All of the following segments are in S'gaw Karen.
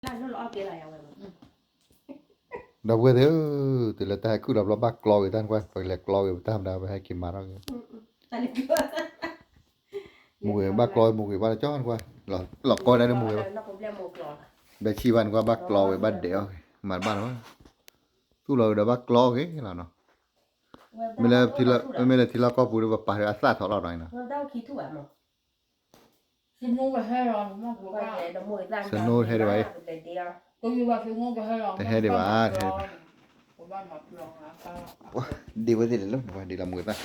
ဒီပုၢ်ဝဲၢ်သ့ၣ်ဧၢ, တုၤလၢတၢ်ဟဲခုၣ်လီၤဘျီဘၣ်ကျီဂ့ၤတၢ်နကွၢ်, ပကလဲၤကျီဂ့ၤ ပတၢ်မတၤဝဲဟဲက့ၤမၤထီၣ်ဂ့ၤ, မူဂ့ၤဘၣ်ကျီ မူဂ့ၤဘၣ်လၢကၠီနကွၢ်, လီၤကီဒၣ်ဒ်မူဂ့ၤဘၣ်, ဘဲဆံဘၣ်နကွၢ်ဘၣ်ကျီဝဲဘၣ်ဒဲးအီၣ်ဂ့ၤ မၤတဘၣ်လီၤ, သူၣ်လီၤကဒီးဘၣ်ကျီဂ့ၤလီၤနီၤ, မ့ၢ်လၢထံလီၢ်ကီၢ်ပူၤဒီး ပပာ်လၢအသၣ်ထီၣ်လီၤနီၤနီၤ Snow ဟဲဒံးဘၣ်, တဟဲဒံးဘၣ်, တဟဲဒံးဘၣ်, ဒ့ဝဲသ့ၣ်လဲၤလီၤ, ဒ့လီၤမုာ်သၣ်, ဒ့လီၤမုာ်သံၣ်, ဒ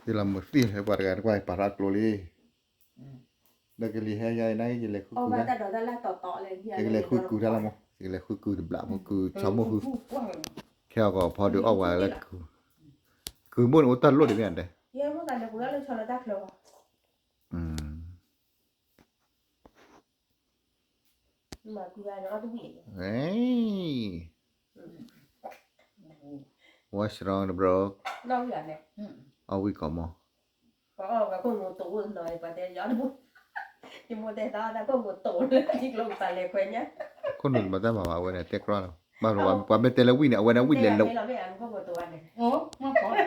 ့လီၤမုာ်သံၣ် ပှၤတဂၤတကွၢ်ပာ်ထီၣ်ကျိလံ, ဒီးကလံၤဟဲယါအံၤ နယလဲၤဃုကူၤ, ယကလဲၤဃုကူၤတၢ်လီၤမး, ယကလဲၤဃုကူၤတဘျီ မ့ၢ်ကူၤဆီမိၢ်ဃု, ခဲအံၤကီးဖီဒုးအီၣ်ပှၤလၢကူၤ, ကူၤမိၢ်န့ၣ်အိၣ်တၢ်လိၣ်ဒံးမ့ၢ်တဲ What's wrong, bro? အီၣ်ဝံၣ်ကိးမီၢ်, ခိၣ်နူာ်မၤတၢ်မၤဘၣ် အဝဲန့ၣ်တဲကြီလီၤ, ဘၣ်ဘျီ ပှၤမ့ၢ်တဲလၢဝံၣ်န့ၣ် အဝဲန့ၣ်ဝံၣ်လဲၤလိၤ,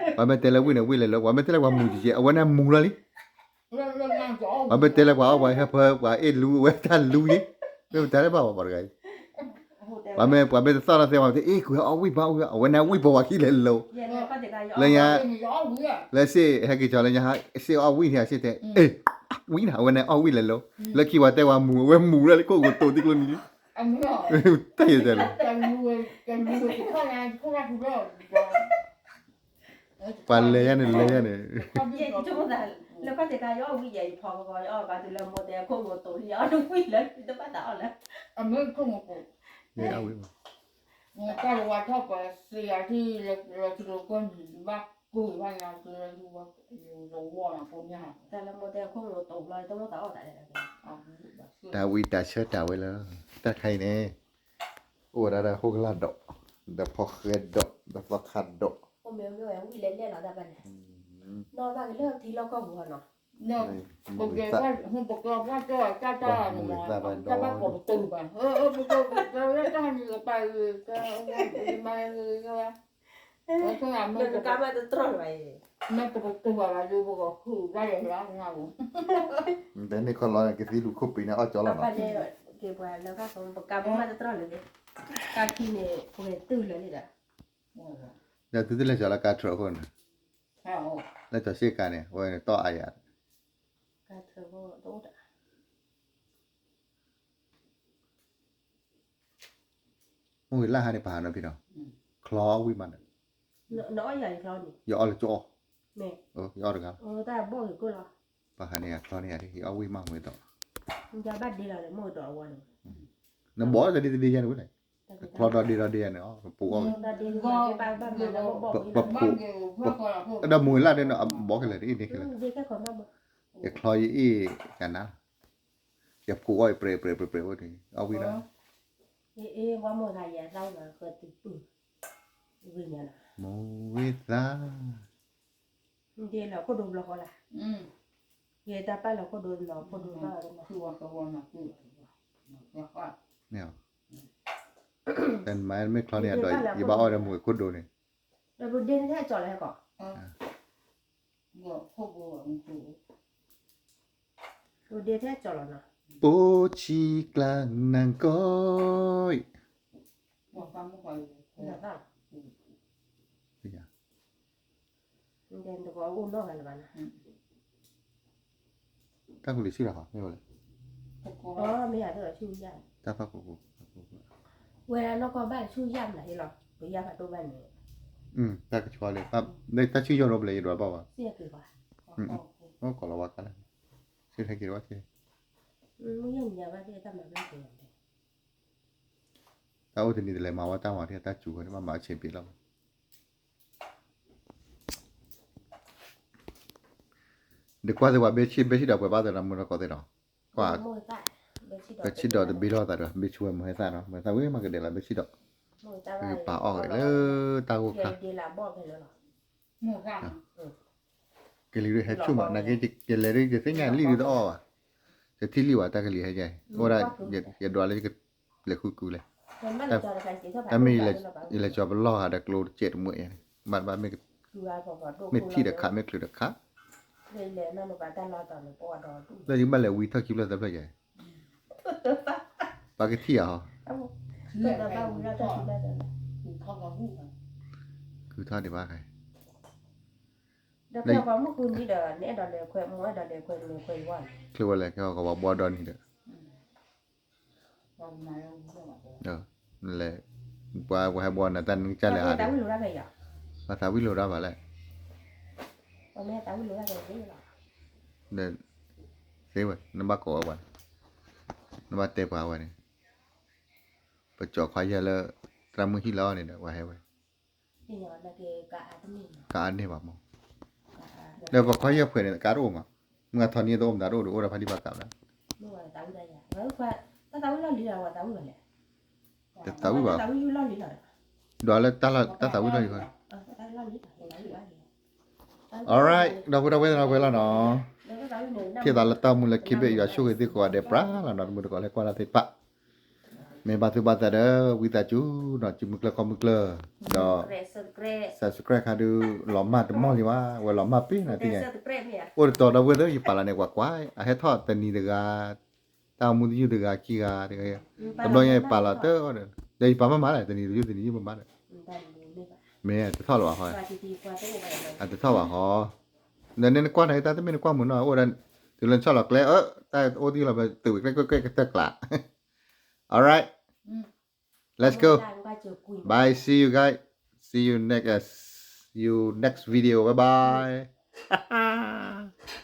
ပှၤမ့ၢ်တဲလၢဝံၣ်န့ၣ် ဝံၣ်လဲၤလိၤ, ပှၤမ့ၢ်တဲလၢပှၤမူၤကကဲ အဝဲန့ၣ်မူၤလီၤလံ ပှၤမ့ၢ်တဲလၢပှၤအီၣ်ပှၤဟဲဖၢ ပှၤအ့ၣ်လူ အဝဲတၢ်လူယ့, မ့ၢ်မတၤလၢဘၣ်ပှၤတဂၤအံၤ, ပှၤမ့ၢ် ပှၤမ့ၢ်တသီၣ်နီၢ်သဲ ပှၤမ့ၢ်တဲ အ့ၣ် ကွံာ်အီၣ်ဝံၣ်ဘၣ်ဝံၣ်ဘၣ် အဝဲန့ၣ်ဝံၣ်ပှၤဝၤခံလဲၤလိၤ, လၢညါ, လၢစ့ၢ်ဟဲက့ၤကၠီလၢညါ စ့ၢ်အီၣ်ဝံၣ်န့ၣ် စ့ၢ်တဲ အ့ၣ် ဝံၣ်န့ၣ် အဝဲန့ၣ်အီၣ်ဝံၣ်လဲၤလိၤ, လၢခံပှၤတဲပှၤမူၤ အဝဲမူၤလၢလၢခိၣ်ကတိၤသံကျိနံၤလံ, တၢ်ယတဲလီၤ ပှၤလဲၤယါန့ၣ် လဲၤယါန့ၣ်, လၢခီၣ်ထံးခါယအီၣ်ဝံၣ်ယဲအံၤဖီကီး ယအီၣ်ဘၣ်တုၤလၢမိၢ်တဲခိၣ်ငိၤတိာ်လံ ယအီၣ်တဝံၣ်လၢတဘၣ်သးအီၣ်လၢ, အမ့ၢ်ခိၣ်ငိၤတိာ်, တၢ်လၢမိၢ်တဲခိၣ်ငိၤတိာ်လီၤ တဘၣ်သးအီၣ်တၢ်လၢ, တၢ်ဝံၣ်တၢ်ဆၢတၢ်ဝဲလၢ, တၢ်ခါအံၤန့ၣ်, အိၣ်ဝဲဒၣ်ဒီးဟီၣ်ကလာ်ဒီး, ဒီးဖီဃဲဒီး, ဒီးသီခါဒီး, ဝံၣ်လဲၤလဲၤလီၤတၢ်ဘၣ်န့ၣ်, နီၢ်ဘၣ်ကလၢထံလီၢ်ကီၢ်ပူၤဟီနီၤ, ပကဲပှၤကၠီၣ်တၢ်တၢ်, တၢ်ဘၣ်ကိးပတုာ်ဘၣ်, ပကဲပှၤကၠီၣ်တၢ်န့ၣ်, မ့ၢ်တပတုာ်ဘၣ်ဘၣ်ယိၤပကဟုၣ်ဘၣ်လဲၣ်လၢနၤပူၤ, မ့ၢ်တန့ၢ်ခီလီၤန့ၣ် ကသံလူၤခိၣ်ပ့ၤန့ၣ်အီၣ်ကၠီလီၤနီၤ, ပကးမ့ၢ်တတြီၢ်လၢၤ, ကါခံန့ၣ် ပကတုၤလၢၤလံဒီး, ဒီးသုတလဲၤကၠီလၢကါထြၢးအဃိန့ၣ်, လၢကၠီစ့ၢ်ကါန့ၣ် အဝဲန့ၣ်တီၢ်အါယၤ, ကါထြၢးတအိၣ်တၢ် အိၣ်ဂ့ၤလၢဟါန့ၣ် ပဟးနီၤဖံးနီၤ, ချီအီၣ်ဝံၣ်မးဒီး, ယအီၣ်လၢကၠီအီၣ်, ယအီၣ်တဂၤ, ပဟးန့ၣ်ယၤချီန့ၣ်ယၤ ယအီၣ်ဝံၣ်မးမ့ၢ်ဒီး, နဘီတဒ့တဒ့ယၤန့ၣ်ဝဲလဲၣ်, ချီဒီဒ့ဒီဒ့ယၤန့ၣ် ပပူၤအီၣ်ဝံၣ်, ဒီးမူၤလၢ်ဒဲးနီၤ အဘီခဲလၢာ်တအ့ၣ်န့ၣ်ခဲလၢာ်, ယချီယအ့ၣ်ကနါ, ယဖူးအီၣ်ယပြဲးပြဲးပြဲးပြဲးအိၣ်န့ၣ် အီၣ်ဝံၣ်လီၤ, မူၤဝံၣ်သၣ်, တမၤမ့ၢ်ချီန့ၣ်ဒီး ယဘၣ်အီၣ်ဒီးမူၤခိၣ်ဒိၣ်န့ၣ်, အိၣ်ဆံကျါနၢ်ကီၢ်အံၤ, တၢ်ကူလံၤဆံၣ်လီၤဃီ မ့ၢ်ဝဲလဲၣ်, တၢ်ဖးကိးကိး, ဝဲနီၢ်ကီၢ်ဘၣ်ဆူၣ်ယၣ်မနုၤဟ့လီၤ, ပယၣ်ဖးဒိၣ်ဘၣ်န့ၣ်, တၢ်ကဆှီလံ, တၢ်ဆူၣ်ယီၢ်ဒီးပလဲၤယဒွးဘၣ်ဘၣ်, အိၣ်ကိးလီၤဝါကါလၢ, ဆ့ထီၣ်က့ၤဝဲဆ့ တၢ်အိၣ်တနံၤတလဲၤမၤဝဲတၢ်မၤ တၢ်စူၤဝဲန့ၣ် ဘၣ်မၤအဆ့ပ့ၤလီၤ, ဒီးကွၢ်သ့ၣ်ပှၤဘ့ၣ်ဆံၣ်ဘ့ၣ်ဆံၣ်ဒီးပှဲၤဘၣ်သးဒီးမုၢ်နီၢ်ကီၢ်သ့ၣ်ဒီး, ကွၢ်, ဘ့ၣ်ဆံၣ်ဒီးတဘ့ၣ်ထီၣ်သးဒီး ဘ့ၣ်ဆူၣ်ဝဲမုၢ်ဟဲသၣ်နီၤ မုၢ်ဟဲသၣ်ဝံၤမၤကဒဲးလီၤဘ့ၣ်ဆံၣ်ဒီး, ပာ်အီၣ်ဂ့ၤလၢတၢ်ဂိၢ်ခါ မုၢ်ဟဲသၣ် ကလံၤဒုးဟဲဆူၣ်မး နာ်က့ ယလဲၤဒုး ယသ့ၣ်ညါလံၣ်ဒုးတအီၣ်ဘၣ်, ယထံၣ်လံၣ်ဝဲတၢ်ကလံၤဟဲယဲ, အိၣ်ဒၣ် ယဒွးလၢယကလဲၤဃုကုလဲၣ်, တၢ်မ့ၢ်ယလဲၤကၠီၤပလီၢ်ဂၤဒီးကျိတစဲးတမှဲယဲန့ၣ် ဘၣ်ဘၣ်မ့ၢ် မ့ၢ်ထံၣ်တခး မ့ၢ်ချုးတခး, လၢယကဘၣ်လဲၤဝံထီၣ်ခံဖျၢၣ်သၢဖျၢၣ်ယဲ, ပှၤကထံၣ်ဧါဟီ, ကုထီၣ်ဒံးဘၣ်ခါ, ဒီး ချုးဝဲလဲၣ် ကဲကဘၣ်ဘှီဒီနံၤဒီး လဲၣ် ပှၤဟဲဘှီနၤတၢ်နကစၢ်လဲၣ်ဧါ, ပှၤသးဝံၣ်လိာ်တၢ်ဘၣ်လဲၣ်, သ့ဝဲ နဘၣ်ကိးဝဲပှၤန့ၣ်, နဘၣ်တဲပှၤဝဲန့ၣ်, ပကၠီၤခွါယဲၢ်လၢ သရၣ်မုၣ်ဟံၣ်လီၤန့ၣ်ဒီး ပှၤဟဲဝဲ ကအါန့ၢ်ဘၣ်မး, ဒီးပှၤခွါယဲၢ်ဖှဲးန့ၣ် ကါတအိၣ်မး, မုၢ်အထီနံၤတအိၣ်မတၤတအိၣ်ဒီး အိၣ်ဒီးဖါတံၢ်ဖါကးဘၣ်, တသးဝံၣ်ဘၣ်, ဒွးလၢတၢ်သးဝံၣ်လီၢ်လံၤဃီ, alright ဒီပုၢ်ဒီဝဲၢ်သရၣ်ဝဲလီၤနီၤ, ထံၣ်သးလၢတၢ်အိၣ်မူလၢခံဘ့ၣ် ယွၤဆိၣ်ဂ့ၤသုကိးဂၤဒဲးပြးလီၤနီၤ, တမုာ်တကိးလၢကွၢ်တၢ်သ့ၣ်တဖၣ် မ့ၢ်ဘၣ်သူၣ်ဘၣ်သးဒီး ဝံသးစူၤနီၤ, စုမုၢ်ကျၢၢ်ခီမုၢ်ကျၢၢ်, ဒီး subscribe ခါဒုး လီၤမၢ်တမီၢ်လံဝဲ, ဝဲလီၤမၢ်ပ့ၤနီၤသ့ၣ်ညါ, အိၣ်တတီၤဒီပုၢ်ဝဲၢ်သ့ၣ် ယပာ်လီၤန့ၣ် ကွၢ်ကွၢ်, အဟဲထီၣ်တနံၤတဂၤ, တၢ်အိၣ်မူတယုၢ်တဂၤခံဂၤ, တဘျီညါယပာ်လီၤတၢ်ဒီး ယပာ်မးမးလဲၣ် တနံၤတယုၢ်တနံၤယုၢ်မးမးဒီး, မ့ၢ်တထီၣ်လၢၤဘၣ်ဃီ, အတထီၣ်ဘၣ်ဃီ, ဒီးန့ၣ်နကွၢ်န့ၣ် တၢ်တမ့ၢ်နကွၢ်မုာ်နီၤ, အိၣ်ဒၣ် တုၤလၢနဆီၣ်လီၤကျဲ အၢ တၢ်အိၣ်တယုၢ်လီၤ ပတုာ်ဝံၤကျဲကွဲကွဲကတၢၢ်ကျး, alright, let's go, bye, see you guys, see you next, you next video, bye bye.